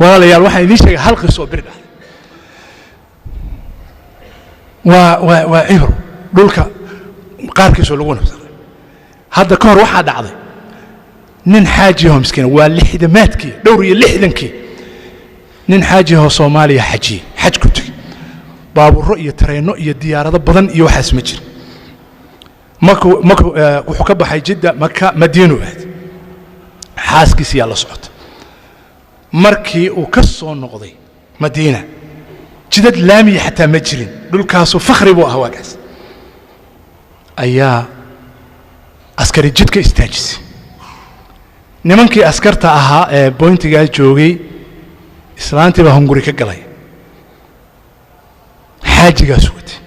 Walaalayaal, waxaan idiin sheegay hal qiso oo beri dhacday. Waa cibro dhulka qaarkiisoo lagu nabsaday. Hadda ka hor waxaa dhacday nin xaaji ahoo miskiina, waa lixdamaadkii, dhowr iyo lixdankii, nin xaaji ahoo Soomaaliya xajiyey, xaj ku tegey. Baabuuro iyo tareenno iyo diyaarado badan iyo waxaas ma jira. Markuu wuxuu ka baxay Jidda, Maka, Madiinu aad, xaaskiisiyaa la socota. Markii uu ka soo noqday Madiina, jidad laamiya xataa ma jirin, dhulkaasu fakhri buu ahaa waagaas, ayaa askari jidka istaajisay. Nimankii askarta ahaa ee boyntigaa joogay, islaantii baa hunguri ka galay, xaajigaas watay.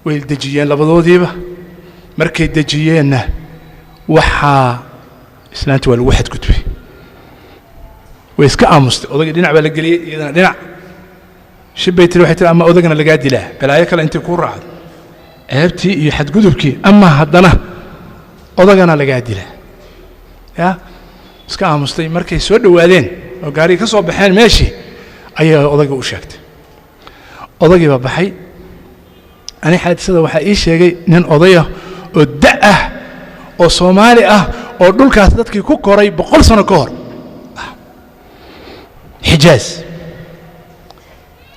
Way dejiyeen labadoodiiba. Markay dejiyeenna, waxaa islaantii waa lagu xadgudbay. Way iska aamustay. Odagii dhinac baa la geliyey, iyadana dhinac. Shibbay tiri, waxay tiri, ama odagana lagaa dilaa, balaayo kale intay kuu raacdo, ceebtii iyo xadgudubkii, ama haddana odagana lagaa dilaa. Ya iska aamustay. Markay soo dhowaadeen oo gaarigii ka soo baxeen meeshii, ayay odagii u sheegtay. Odagii baa baxay. Ani xaadisada waxaa ii sheegay nin odayah oo da' ah oo Soomaali ah oo dhulkaas dadkii ku koray 100 sano ka hor Xijaaz.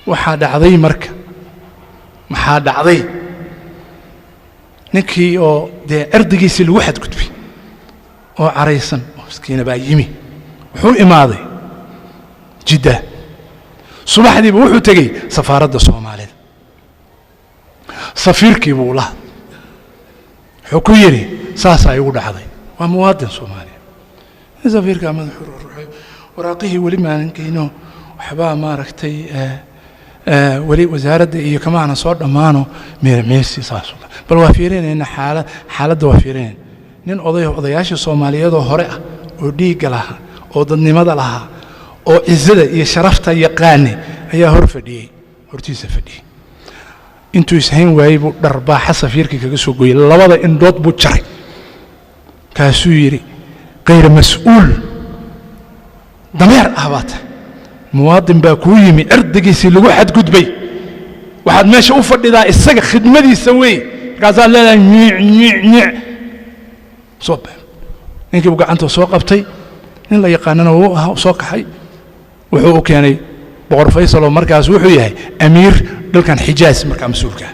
Waxaa dhacday marka, maxaa dhacday? Ninkii oo dee cirdigiisii lagu xadgudbay oo caraysan oo miskiina baa yimi. Wuxuu imaaday Jidda subaxdiiba. Wuxuu tegey safaaradda Soomaalida. Safiirkii buu la hadlay. Wuxuu ku yidhi, saasaa igu dhacday, waa muwaadin Soomaaliya. Safiirkaa madaxuu ruxay, waraaqihii weli maanan geyno, waxbaa maaragtay weli wasaaradda iyo kamaana soo dhammaano, meermeersi saas, bal waa fiirinayna xaala xaaladda, waa fiirinayna. Nin oday, odayaashii Soomaaliyeedoo hore ah oo dhiigga lahaa oo dadnimada lahaa oo cizada iyo sharafta yaqaanay ayaa hor fadhiyey, hortiisa fadhiyey. Intuu ishayn waayey buu dharbaaxa safiirkii kaga soo gooyey, labada indhood buu jaray. Kaasuu yidhi, kayr mas-uul dameer ah baa tahay, muwaadin baa kuu yimi, cirdigiisii lagu xadgudbay, waxaad meesha u fadhidaa isaga khidmadiisa wey, markaasaad leedahay nyiic nyiic nyiic. Soo ninkii buu gacanta soo qabtay, nin la yaqaanana wuu ahaa, soo kaxay. Wuxuu u keenay Boqor Faysal oo markaas wuxuu yahay amiir dhulkan Xijaaz markaa mas-uulka ah.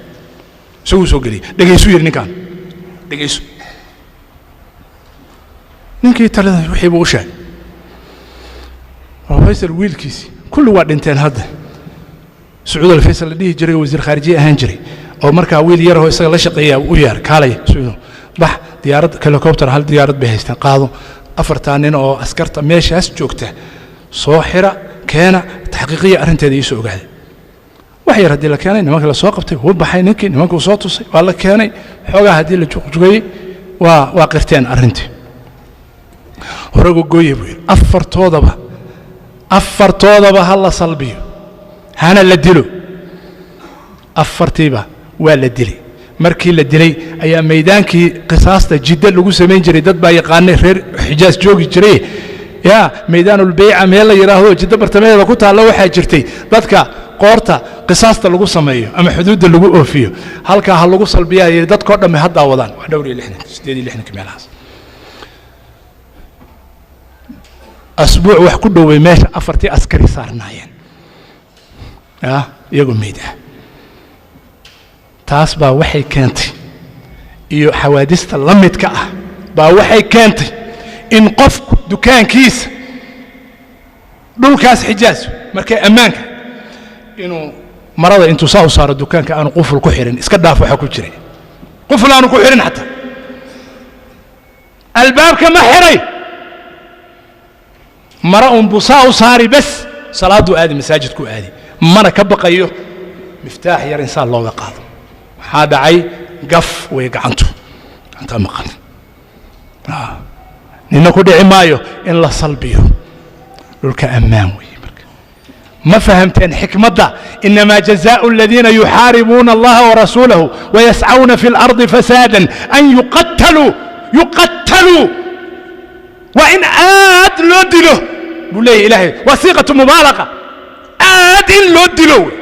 Isaguu soo geliyey. Dhegaysuu yidhi ninkaan, dhegayso. Ninkii talada wixii buu u sheegay. Boqor Faysal wiilkiisii, kulli waa dhinteen hadda, Sacuud Alfaysal la dhihi jiray oo wasiir khaarijiye ahaan jiray, oo markaa wiil yarahoo isaga la shaqeeya u yeer, kaalay Sacuudo, bax, diyaarad helicopter, hal diyaarad bay haysteen, qaado afartaa nin oo askarta meeshaas joogta, soo xira, keena, taxqiiqiya arrinteeda iisoo ogaada. Wax yar haddii la keenay nimanka la soo qabtay, wuu baxay ninkii, nimankuu soo tusay, waa la keenay. Xoogaa haddii la juqjugayey, waa qirteen arrintii. Horagu gooye buu yidhi, afartoodaba, afartoodaba ha la salbiyo, hana la dilo. Afartiiba waa la dilay. Markii la dilay ayaa maydaankii qisaasta Jiddo lagu samayn jiray, dad baa yaqaanay reer Xijaas joogi jiray, yaa Maydaanulbeyca meel la yidhaahdo Jiddo bartamaheeda ku taalla, waxaa jirtay dadka qoorta qisaasta lagu sameeyo ama xuduudda lagu oofiyo, halkaa ha lagu salbiyaa yidhi, dadkoo dhamme haddaa wadaan. Waa dhowr iyo lixdan, 68-ka meelahaas. Asbuuc wax ku dhoway meesha afartii askari saarnaayeen ya iyagoo meyd ah. Taas baa waxay keentay, iyo xawaadista la midka ah baa waxay keentay in qofku dukaankiisa dhulkaas Xijaas markay ammaanka inuu marada intuu saa u saaro dukaanka aanu quful ku xirin, iska dhaaf waxa ku jiray, quful aanu ku xirin, xataa albaabka ma xiray, mara unbuu saa u saari bes, salaaduu aadi, masaajidku aadi, mana ka baqayo miftaax yar insaan looga qaado. Maxaa dhacay? Gaf way gacantu, gacantaa maqan, nina ku dhici maayo in la salbiyo. Dhulka ammaan weeye. Marka ma fahamteen xikmadda inamaa jazaau aladiina yuxaaribuuna allaha warasuulahu wayascawna fi اlardi fasaada an yuqataluu, yuqataluu, waa in aad loo dilo Buu leeyahy Ilaahay, waa siiqatu mubaalaqa, aad in loo dilo wey.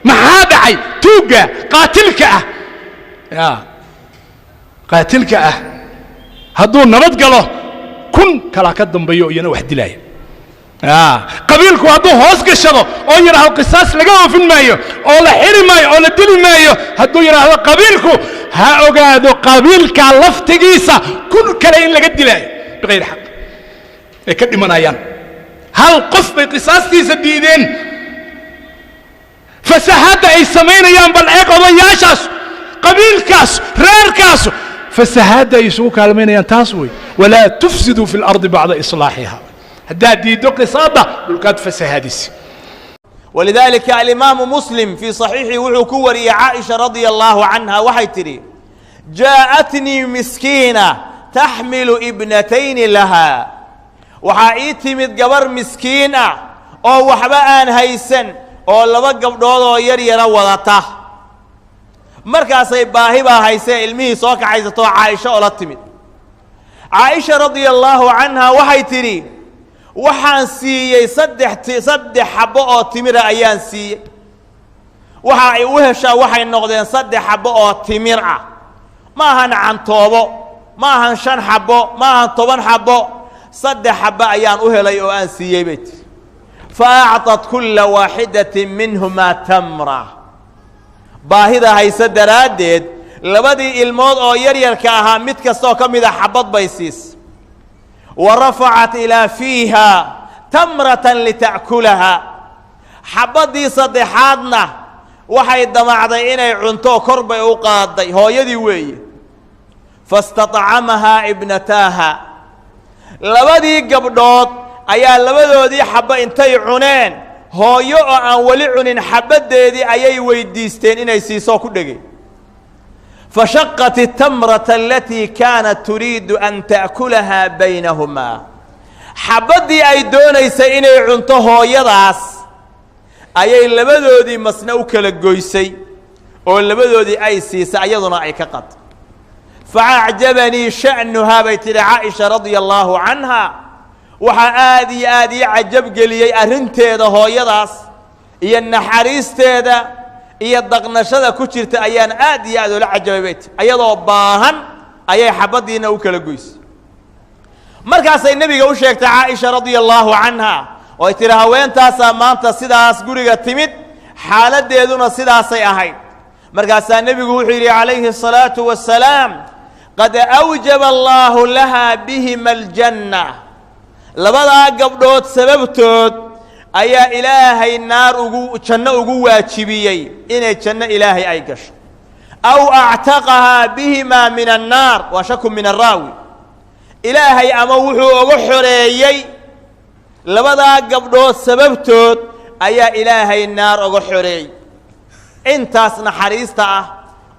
Maxaa dhacay? Tuugga qaatilka ah, ya qaatilka ah, hadduu nabad galo 1000 kalaa ka dambeeyo iyana wax dilaaya. Qabiilku hadduu hoos gashado oo yidhaahdo qisaas laga oofin maayo oo la xiri maayo oo la dili maayo, hadduu yidhaahdo qabiilku, ha ogaado qabiilka laftigiisa 1000 kale in laga dilaayo bikayri xaq ay ka dhimanayaan. Hal qof bay qisaastiisa diideen. Fasahaadda ay samaynayaan bal eeg, odayaashaas, qabiilkaas, reerkaas, fasahaadda ay isugu kaalmaynayaan taas wey. Walaa tufsiduu fi lardi bacda islaaxiha. Haddaad diiddo qisaadda, dhulkaad fasahaadisi. ولذلك الإمام مسلم في صحيحه wuxuu ku wariyey عائشة رضي الله عنها waxay tidhi: جاءتني مسكينة تحمل ابنتين لها. Waxaa ii timid gabar miskiin ah oo waxba aan haysan oo laba gabdhood oo yar yara wadata. Markaasay baahi baa haysee ilmihii soo kaxaysatoo Caaisho oola timid. Caaisha radia allaahu canha waxay tidhi: waxaan siiyey saddex xabbo oo timira ayaan siiyey. Waxa ay u heshaa waxay noqdeen 3 xabbo oo timir ah. Ma ahan cantoobo, ma ahan 5 xabbo, ma ahan 10 xabbo, 3 xabbo ayaan u helay oo aan siiyey, bay tiri. Fa acطat kulla waaxidatin minhumaa tamra. Baahida hayse daraaddeed labadii ilmood oo yaryarka ahaa mid kastaoo ka mida xabbad bay siisay. Wa rafacat ilaa fiiha tamratan lita'kulaha. Xabbaddii saddexaadna waxay damacday inay cunto, kor bay u qaaday. Hooyadii weeye. Faاstaطcamahaa ibnataaha. Labadii gabdhood ayaa labadoodii xabbo intay cuneen, hooyo oo aan weli cunin xabaddeedii ayay weydiisteen inay siisoo ku dhegay. Fashaqat الtamrata alatii kaanat turiidu an ta'kulahaa baynahumaa. Xabaddii ay doonaysay inay cunto hooyadaas ayay labadoodii masna u kala goysay oo labadoodii ay siisay, ayaduna ay ka qad. Faacjabanii sha'nuhaa, bay tidhi Caaisha radia allaahu canha. Waxaa aad iyo aad ii cajab geliyey arrinteeda hooyadaas iyo naxariisteeda iyo daqnashada ku jirta ayaan aad iyo aad oola cajabay, bay tihi. Ayadoo baahan ayay xabaddiina u kala goysay. Markaasay nebiga u sheegtay Caaisha radia allaahu canha oo ay tidhi: haweentaasaa maanta sidaas guriga timid, xaaladdeeduna sidaasay ahayd. Markaasaa nebigu wuxuu yidhi calayhi الsalaatu wasalaam: qad awjaba allaahu lahaa bihima aljanna. Labadaa gabdhood sababtood ayaa Ilaahay naar ugu janno ugu waajibiyey, inay janno Ilaahay ay gasho. Aw actaqahaa bihimaa min annaar, waa shaku min araawi. Ilaahay ama wuxuu uga xoreeyey labadaa gabdhood sababtood ayaa Ilaahay naar uga xoreeyey. Intaas naxariista ah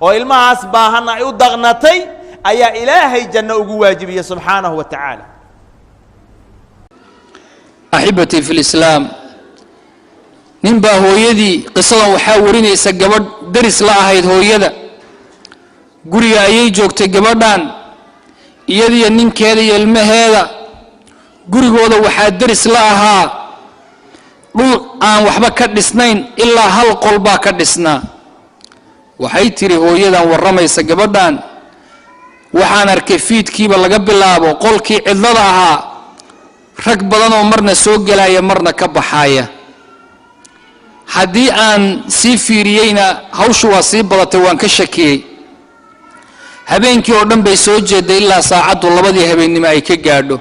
oo ilmahaas baahanna ay u daqnatay ayaa Ilaahay janno ugu waajibiyey subxaanahu wa tacaala. Axibatii fi lislaam, nin baa hooyadii, qisadan waxaa warinaysa gabadh deris la ahayd hooyada. Guriga ayay joogtay gabadhan, iyadiyo ninkeeda iyo ilmaheeda. Gurigooda waxaa deris la ahaa dhul aan waxba ka dhisnayn, ilaa hal qol baa ka dhisnaa. Waxay tidhi hooyadan warramaysa gabadhan: waxaan arkay fiidkiiba laga bilaabo qolkii cidlada ahaa rag badan oo marna soo gelaya, marna ka baxaaya. Haddii aan sii fiiriyeyna hawshu waa sii badatay, waan ka shakiyey. Habeenkii oo dhan bay soo jeeday ilaa saacaddu 2dii habeennimo ay ka gaadho.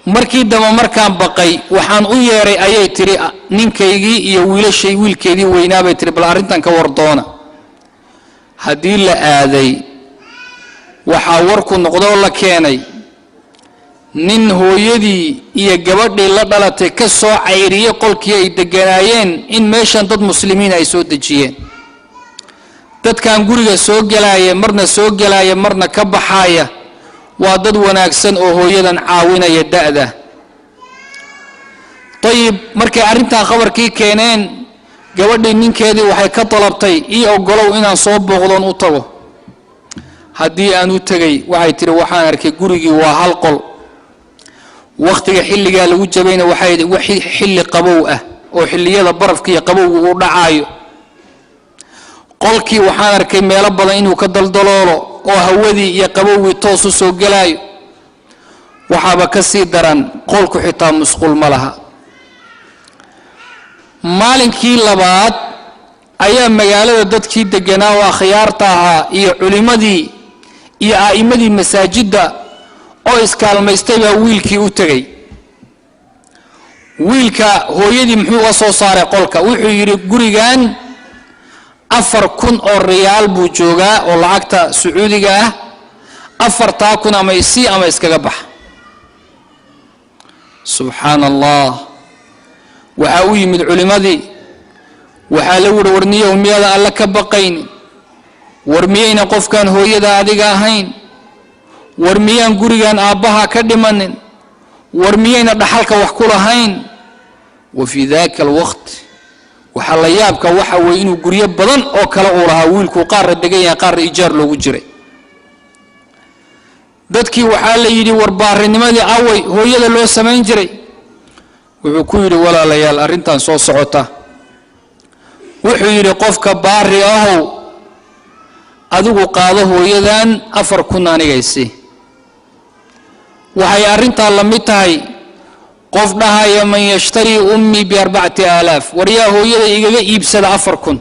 Markii dambe markaan baqay waxaan u yeedhay, ayay tidhi, ninkaygii iyo wiilashay, wiilkeedii weynaa, bay tihi, bal arrintan ka wardoona. Haddii la aaday waxaa warku noqdoo la keenay nin hooyadii iyo gabadhii la dhalatay ka soo cayriyey qolkii ay degganaayeen, in meeshan dad muslimiin ay soo dejiyeen. Dadkan guriga soo gelaaya, marna soo gelaaya, marna ka baxaaya, waa dad wanaagsan oo hooyadan caawinaya da'da. Dayib, markay arrintan khabarkii keeneen, gabadhii ninkeedii waxay ka dalabtay: ii oggolow inaan soo booqdoon u tago. Haddii aan u tegay, waxay tidhi, waxaan arkay gurigii waa hal qol. Wakhtiga xilligaa lagu jabayna waxay xilli qabow ah oo xilliyada barafka iyo qabowga uu dhacaayo. Qolkii waxaan arkay meelo badan inuu ka daldaloolo oo hawadii iyo qabowgii toos u soo gelaayo. Waxaaba ka sii daran qolku xitaa musqul ma laha. Maalinkii labaad ayaa magaalada dadkii deganaa oo akhyaarta ahaa iyo culimmadii iyo a'immadii masaajidda oo iskaalmaystay baa wiilkii u tegey. Wiilka hooyadii muxuu uga soo saaray qolka? Wuxuu yidhi gurigan 4000 oo riyaal buu joogaa oo lacagta Sacuudiga ah, 4000 ama isii ama iskaga baxa. Subxaana Allah, waxaa u yimid culimmadii, waxaa la wuhi, warniyow, miyaada Alle ka baqaynin? War miyayna qofkan hooyada adiga ahayn? War miyaan gurigan aabbaha ka dhimanin? War miyayna dhaxalka wax ku lahayn? Wa fii daka alwaqt waxaa la yaabka waxa weeye inuu guryo badan oo kale uu lahaa wiilkuu, qaarra degan yahay, qaarra ijaar loogu jiray. Dadkii waxaa la yidhi, war baarinimadii away hooyada loo samayn jiray? Wuxuu ku yidhi, walaalayaal, arrintan soo socota, wuxuu yidhi, qofka baari ahow, adigu qaado hooyadan, 4000 anigaysi. Waxay arrintaa la mid tahay qof dhahaya, man yashtarii ummii bi4000? War yaa hooyada igaga iibsada 4000?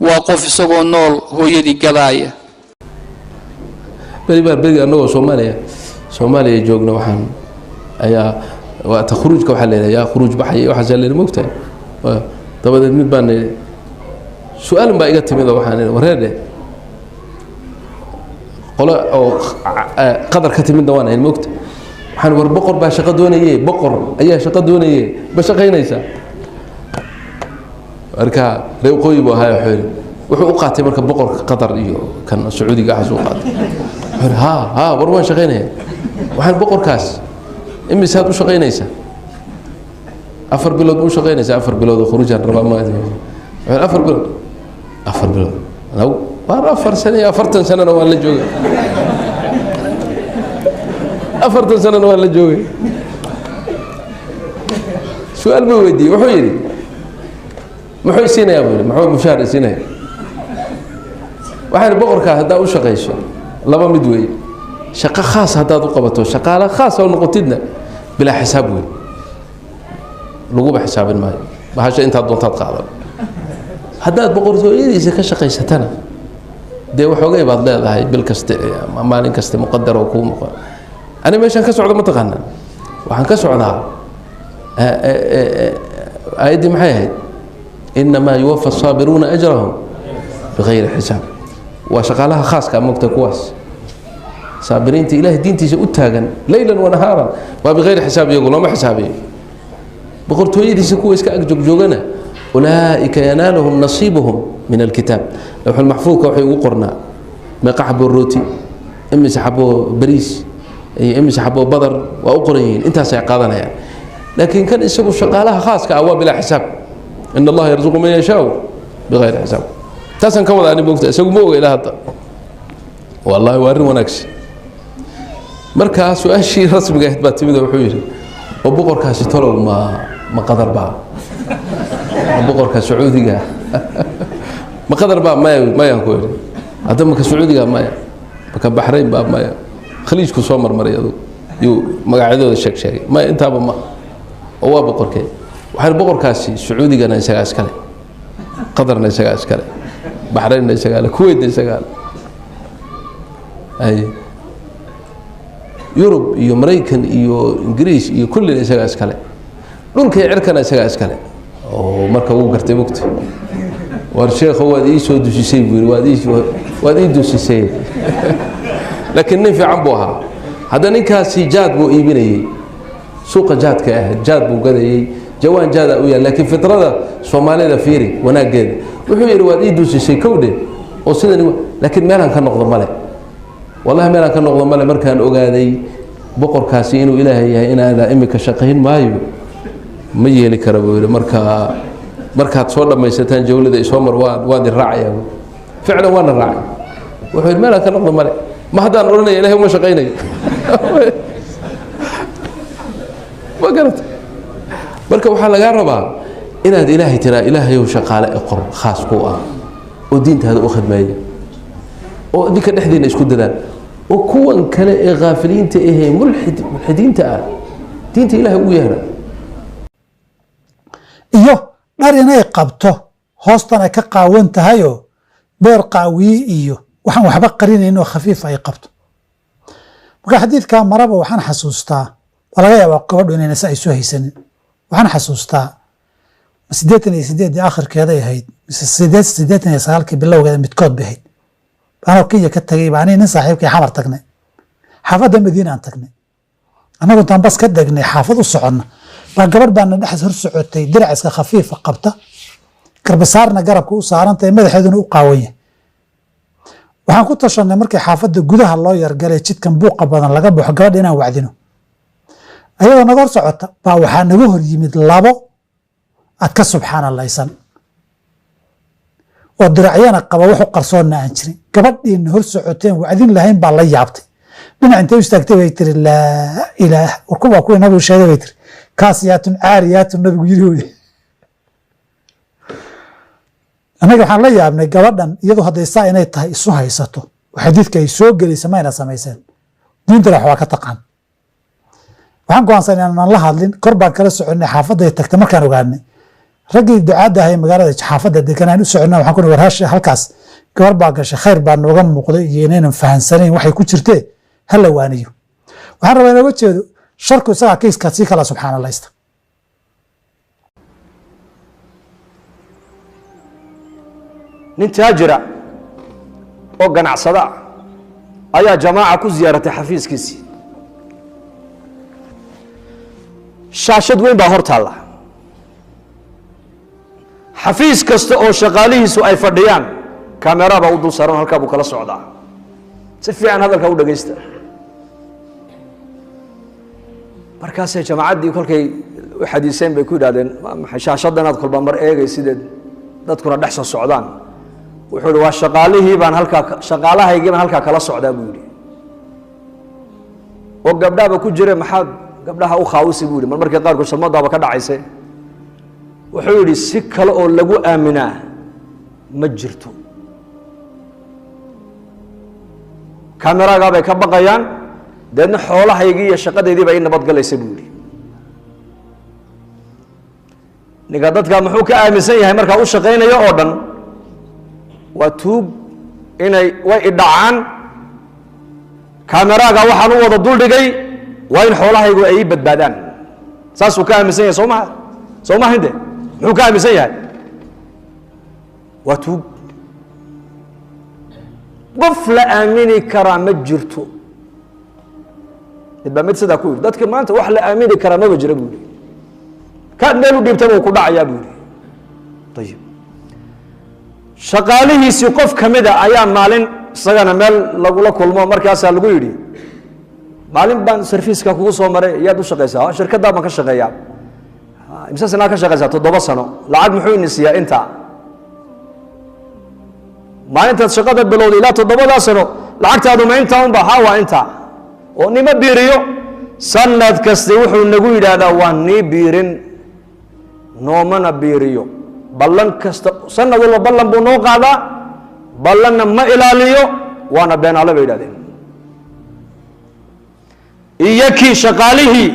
Waa qof isagoo nool hooyadii gadaaya. Beri baa beriga annagoo Soomaaliya joogna, waxaan ayaa waa ta khuruujka waxaa leedahay, yaa khuruuj baxaya, waxaasaa leedahay, mogtahay. Dabadeed mid baan nidhi, su-aalun baa iga timid oo waxaan idhi, wareerdhe, qolo oo Qadar ka timidna waan ahayn, mogta. Waxaan, war boqor baa shaqo doonaye, boqor ayaa shaqo doonaye, ma shaqaynaysaa? Marka reer waqooyi buu ahaa. Wuxuu yidhi, wuxuu u qaatay marka boqorka Qatar iyo kan Sacuudiga waxaas u qaatay. Wuxuu yidhi, ha ha, war waan shaqaynaya. Waxaan, boqorkaas imisaad u shaqaynaysaa? 4 bilood ma u shaqaynaysaa? 4 bilood oo khuruujaan rabaa. Ma wuxuu 4 bilood, 4 bilood waar 4 sano iyo 40 sanona waan la joogay, 40 sanona waan la joogay. Su-aal buu weydiiyey, wuxuu yidhi, muxuu isiinayaa buu yidhi, muxuu mushaar isiinaya? Waxaan, boqorkaa haddaa u shaqayso laba mid weeye: shaqo khaas haddaad u qabato, shaqaale khaas oo noqotidna, bilaa xisaab wey, laguba xisaabin maayo, bahasha intaad doontaad qaadan. Haddaad boqortooyadiisa ka shaqaysatana, dee waxoogay baad leedahay bil kaste ama maalin kaste muqadar oo kuu muuqan. Ani meeshaan ka socdo ma taqaanaa? Waxaan ka socdaa aayaddii maxay ahayd? Inamaa yuwafa asaabiruuna ajrahum bigayri xisaab. Waa shaqaalaha khaaska mogta, kuwaas saabiriinta Ilahay diintiisa u taagan leylan wanahaaran, waa bigayri xisaab, iyagu looma xisaabiyo. Boqortooyadiisa kuwa iska agjogjoogana, ulaa'ika yanaaluhum nasiibuhum min alkitaab, lawxulmaxfuudka waxay ugu qornaa meeqa xaboo rooti, imise xaboo bariis iyo imise xaboo badar, waa u qoran yihiin, intaasay qaadanayaan. Laakiin kan isagu shaqaalaha khaaska ah waa bilaa xisaab. In Allaha yarzuqu man yashaau bigayri xisaab. Taasaan ka wada ani, mogta, isagu ma oga ilaa hadda. Wallahi waa arrin wanaagsan. Markaa su-aashii rasmiga ahayd baa timid. Wuxuu yidhi, oo boqorkaasi tolow ma Qadar baa? Ma boqorka Sacuudiga ma Qadar baa? Maya, mayaan ku idhi. Hadda maka Sacuudiga? Maya. Maka Baxrayn baa? Maya. Khaliijku soo marmaray adugu, yuu magacyadooda sheeg sheegay. Maya, intaaba ma oo waa boqorkee? Waxaan, boqorkaasi Sacuudigana isagaa iskale, Qatarna isagaa iskale, Baxraynna isagaa le, Kuweytna isagaa le, ay Yurub iyo Maraykan iyo Ingiriis iyo kullina isagaa iskale, dhulka iyo cirkana isagaa iskale. Oo marka wuu gartay, mugta. War sheekho, waad ii soo dusisay buu yidhi, waad ii dusisay. Laakiin nin fiican buu ahaa. Hadda ninkaasi jaad buu iibinayey, suuqa jaadka ahayd, jaad buu gadayey, jawaan jaada u yaal. Laakiin fitrada Soomaalida fiiri wanaaggeeda. Wuxuu yidhi, waad ii dusisay kowdhe oo sidani, laakiin meelaan ka noqdo male, wallahi meelaan ka noqdo male. Markaan ogaaday boqorkaasi inuu Ilaahay yahay, inaana imika shaqayn maayo, ma yeeli kara buu yidhi. Marka markaad soo dhammaysataan jawlada isoo mar, waan i raacayaa. Ficlan waana raacay. Wuxuu yidhi, meelaan ka noqdo male, ma haddaan odhanaya Ilahay uma shaqaynayo. Ma garata? Marka waxaa lagaa rabaa inaad Ilaahay tiraa, Ilaahayow, shaqaale e qor khaas ku ah oo diintaada u khidmeeya oo idinka dhexdiina isku dadaal, oo kuwan kale ee khaafiliinta ahee mulxid mulxidiinta ah diinta Ilahay ugu yeedha. Iyo dhar inay qabto hoostan ay ka qaawan tahayoo beer qaawiye iyo waxaan waxba qarinayn oo khafiif ay qabto. Marka xadiidka maraba waxaan xasuustaa, waa laga yaabaa gabadhu inayna si ay soo haysanin. Waxaan xasuustaa 88-dii akhirkeeday ahayd mise 89-kii bilowgeeda midkood bay ahayd. Anoo Kenya ka tagay baa aniga nin saaxiibkay Xamar tagnay, xaafadda Madiina aan tagnay. Annagu intaan bas ka degnay xaafad u soconna baa gabadh baana dhex hor socotay, dirac iska khafiifa qabta, garbasaarna garabka u saarantahay, madaxeeduna u qaawan yahay. Waxaan ku tashanay markii xaafadda gudaha loo yargalay, jidkan buuqa badan laga baxo, gabadha inaan wacdino. Ayadoo naga hor socota baa waxaa naga hor yimid labo aad ka subxaanalaysan oo diracyana qaba, wax u qarsoonna aan jirin. Gabadhiina hor socoteen wacdin lahayn baa la yaabtay, dhinac intay u istaagtay bay tiri, "Laa ilaah, war kuwaa kuwii nabigu sheegay," bay tiri, "kaasiyaatun caariyaatun nabigu yiri wey." Annaga waxaan la yaabnay gabadhan, iyadu hadday saa inay tahay isu haysato oo xadiidka ay soo gelaysa mayna samayseen, diintana wax waa ka taqaan. Waxaan go'aansan inaanan la hadlin, kor baan kala soconay. Xaafadday tagtay markaan ogaanay, raggii ducaadda ahay magaalada xaafadda deganaan u soconnaa, waxaan ku nihi, "War hasha halkaas gabar baa gashay, khayr baa nooga muuqday iyo inaynan fahansanayn waxay ku jirtee, ha la waaniyo." Waxaan rabaa inooga jeedo sharku isagaa kiiska sii kala subxaanalaysta. Nin taajira oo ganacsada ah ayaa jamaaca ku ziyaaratay xafiiskiisii. Shaashad weyn baa hor taalla. Xafiis kasta oo shaqaalihiisu ay fadhiyaan kamera baa u dul saaran, halkaa buu kala socdaa. Si fiican hadalkaa u dhegaysta. Markaasay jamaacaddii kolkay u xadiiseen bay ku yidhahdeen, "Waa maxay shaashadda inaad kolba mar eegay sideed dadkuna dhex soo socdaan?" Wuxuu yihi, "Waa shaqaalihii baan halkaa, shaqaalahaygii baan halkaa kala socdaa," buu yidhi. "Oo gabdhahaba ku jire, maxaad gabdhaha u khaawisi?" buu yidhi. Mar markii qaarkood shalmadaaba ka dhacayse. Wuxuu yidhi, "Si kale oo lagu aaminaa ma jirto, kameragaa bay ka baqayaan, deedna xoolahaygii iyo shaqadeydii baa ii nabadgalaysa," buu yidhi. Ninka dadka muxuu ka aaminsan yahay markaa u shaqaynayo oo dhan waa tuug, inay way idhacaan, kameraaga waxaan u wada duldhigay waa in xoolahaygu ay ii badbaadaan. Saasuu ka aaminsan yahay, soo maha? Soo maha inte muxuu ka aaminsan yahay? Waa tuug, qof la aamini karaa ma jirto. Mid baa mid sidaa ku yidhi, "Dadka maanta wax la aamini karaa maba jira," buu yidhi. "Kaad meel u dhiibtaba uu ku dhacayaa," buu yidhi. Ayib, shaqaalihiisii qof ka mida ayaa maalin isagana meel lagula kulmo, markaasaa lagu yidhi, "Maalin baan sarfiiska kugu soo maray, yaad u shaqaysaa?" "Shirkaddaa baan ka shaqeeyaa." "Imse sanaa ka shaqaysaa?" 7 sano." "Lacag muxuu ini siiyaa intaa?" "Maalintaad shaqada bilowday ilaa 7-daa sano lacagtaadu ma intaa unba?" "Ha, waa intaa oo nima biiriyo. Sanad kasta wuxuu nagu yidhaahdaa waa nii biirin, noomana biiriyo. Ballan kasta, sanad walba ballan buu noo qaadaa, ballanna ma ilaaliyo, waana beenaale," bay yidhahdeen. Iyakii shaqaalihii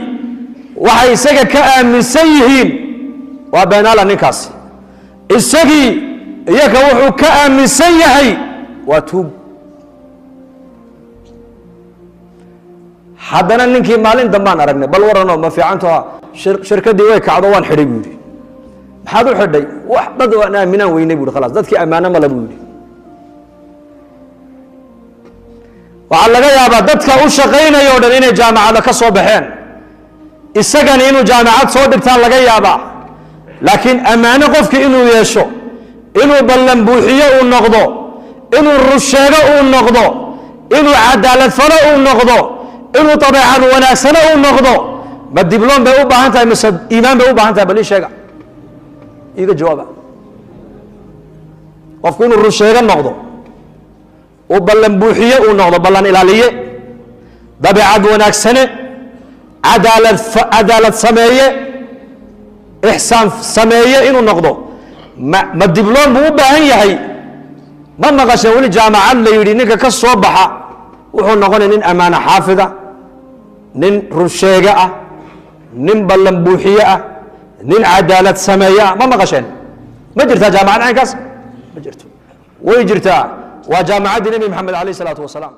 waxay isaga ka aaminsan yihiin waa beenaala ninkaasi, isagii iyaka wuxuu ka aaminsan yahay waa tuug. Haddana ninkii maalin dambaan aragnay, "Bal waranoo, ma fiicanto? Shirkaddii way kacdo, waan xidhay," buu yidhi. "Maxaad u xidhay?" "Wax dad waan aaminaan weynay," bu yidhi. "Khalaas, dadkii ammaano male," buu yidhi. Waxaa laga yaabaa dadka u shaqaynaya o dhan inay jaamacada ka soo baxeen, isagani inuu jaamacad soo dhigtaan laga yaabaa, laakiin ammaano qofki inuu yeesho, inuu ballan buuxiyo uu noqdo, inuu rusheego uu noqdo, inuu cadaalad falo uu noqdo, inuu dabeecad wanaagsano uu noqdo, ma dibloom bay u baahan tahay mise iimaan bay u baahan tahay? Bal ii sheega, iiga jawaaba. Qofku inuu rusheego noqdo, uu ballan buuxiye uu noqdo, ballan ilaaliye, dabeecad wanaagsane, Cadaalad sameeye, ixsaan sameeye inuu noqdo, ma dibloom buu u baahan yahay? Ma maqasheen weli jaamacad la yidhi ninka ka soo baxa wuxuu noqonaya nin ammaano xaafida, nin runsheege ah, nin ballan buuxiye ah, nin cadaalad sameeye ah? Ma maqasheen? Ma jirtaa jaamacad caynkaas? Ma jirto. Way jirtaa. Waa jaamacaddii Nebi Maxamed alayh isalaatu wasalaam.